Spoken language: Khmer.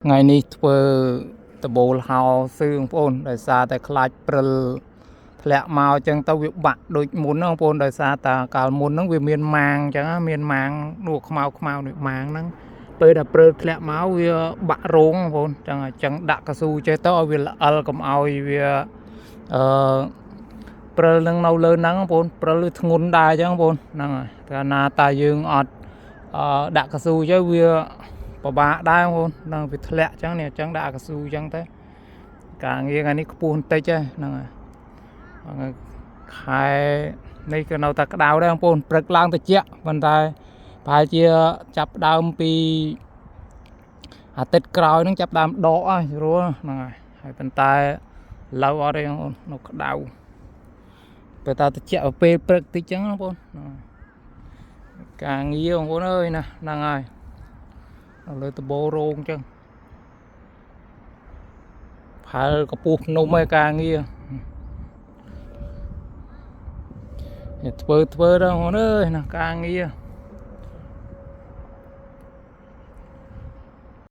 ថ្ងៃនេះធ្វើដបូលហោសឿងបងប្អូនដោយសារតែខ្លាចព្រិលធ្លាក់មកអញ្ចឹងទៅវាបាក់ដូចមុនណាបងប្អូនដោយសារតែកាលមុនហ្នឹងវាមានម៉ាងអញ្ចឹងណាមានម៉ាងនោះខ្មៅខ្មៅនេះម៉ាងហ្នឹងពេលដែលព្រិលធ្លាក់មកវាបាក់រោងបងប្អូនអញ្ចឹងអញ្ចឹងដាក់កៅស៊ូចេះទៅឲ្យវាល្អិលកុំឲ្យវាអឺព្រិលនឹងនៅលើហ្នឹងបងប្អូនព្រិលវាធ្ងន់ដែរអញ្ចឹងបងប្អូនហ្នឹងហើយកាលណាតាយើងអត់អឺដាក់កៅស៊ូចេះវា ពិបាកដែរបងប្អូននឹងវាធ្លាក់អញ្ចឹងនេះអញ្ចឹងដាក់កៅស៊ូអញ្ចឹងទៅការងារថ្ងៃនេះខ្ពស់បន្តិចហ្នឹងហើយហ្នឹងខែនេះក៏នៅតែក្តៅដែរបងប្អូនព្រឹកឡើងត្រជាក់ប៉ុន្តែប្រហែលជាចាប់ដើមពីអាទិត្យក្រោយហ្នឹងចាប់ដើមដកហើយស្រួលហ្នឹងហើយហើយប៉ុន្តែឡូវអត់ទេបងប្អូននៅក្តៅពេលតែត្រជាក់ពេលព្រឹកតិចអញ្ចឹងណាបងប្អូនហ្នឹងហើយការងារបងប្អូនអើយណាហ្នឹងហើយ នៅលើដបោរោងអញ្ចឹងផើកពស់ភ្នំឯការងារនេះធ្វើធ្វើដល់បងអើយណាការងារ